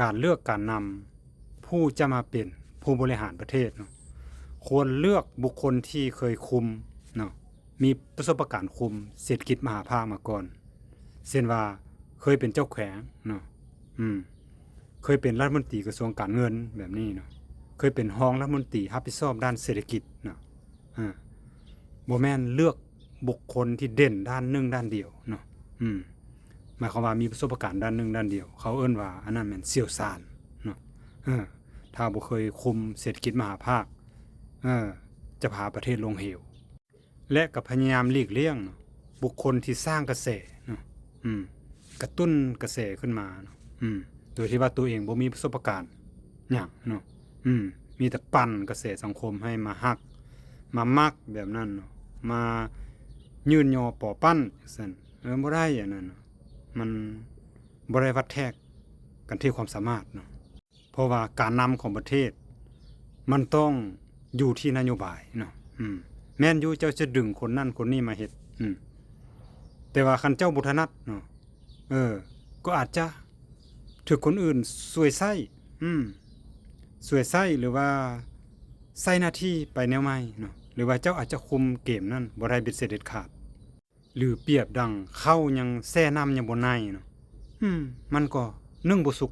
ການເລືອກການນຳ ຜູ້ຈະມາເປັນຜູ້ບໍລິຫານປະເທດເນາະ ຄວນເລືອກບຸກຄົນທີ່ເຄີຍຄຸມເນາະ ມີປະສົບປະການຄຸມເສດຖະກິດມະຫາພາກມາກ່ອນ ເຊັ່ນວ່າ ເຄີຍເປັນເຈົ້າແຂວງເນາະ ອືມ ເຄີຍເປັນລັດຖະມົນຕີກະຊວງການເງິນແບບນີ້ເນາະ ເຄີຍເປັນຮອງລັດຖະມົນຕີຮັບຜິດຊອບດ້ານເສດຖະກິດເນາະ ອາ ບໍ່ແມ່ນເລືອກບຸກຄົນທີ່ເດັ່ນດ້ານໜຶ່ງດ້ານດຽວເນາະ ອືມ ໝາຍຄວາມວ່າມີປະສົບປະການດ້ານໜຶ່ງດ້ານດຽວ ເຂົາເອີ້ນວ່າອັນນັ້ນແມ່ນຊ່ຽວຊານເນາະ ເອີ ຖ້າບໍ່ເຄີຍຄຸມເສດຖະກິດມະຫາພາກ ເອີ ຈະພາປະເທດລົງເຫວ ແລະ ກໍພະຍາຍາມຫຼີກລ່ຽງເນາະ ບຸກຄົນທີ່ສ້າງກະແສເນາະ ອືມ ກະຕຸ້ນກະແສຂຶ້ນມາເນາະ ອືມ ໂດຍທີ່ວ່າຕົວເອງບໍ່ມີປະສົບປະການຫຍັງເນາະ ອືມ ມີແຕ່ປັ່ນກະແສສັງຄົມໃຫ້ມາຮັກ ມາມັກແບບນັ້ນເນາະ ມາຍືນຍໍປໍປັ້ນຈັ່ງຊັ້ນ ເອີ ບໍ່ໄດ້ອັນນັ້ນເນາະ ມັນບໍ່ໄດ້ວັດແທກກັນທີ່ຄວາມສາມາດເນາະ ເພາະວ່າການນຳຂອງປະເທດ ມັນຕ້ອງຢູ່ທີ່ນະໂຍບາຍເນາະ ອືມ ແມ່ນຢູ່ເຈົ້າຈະດຶງຄົນນັ້ນຄົນນີ້ມາເຮັດ ອືມ ແຕ່ວ່າຄັນເຈົ້າບໍ່ຖະໜັດເນາະ ເອີ ກໍອາດຈະຖືກຄົນອື່ນສວຍໃຊ້ ອືມ ສວຍໃຊ້ ຫຼືວ່າໃຊ້ໜ້າທີ່ໄປແນວໃໝ່ເນາະ ຫຼືວ່າເຈົ້າອາດຈະຄຸມເກມນັ້ນບໍ່ໄດ້ເບັດເສັດເດັດຂາດ ຫຼືປຽບດັ່ງເຂົ້າຍັງແຊ່ນ້ຳຍັງບໍ່ໄນເນາະ ອືມ ມັນກໍໜຶ້ງບໍ່ສຸກ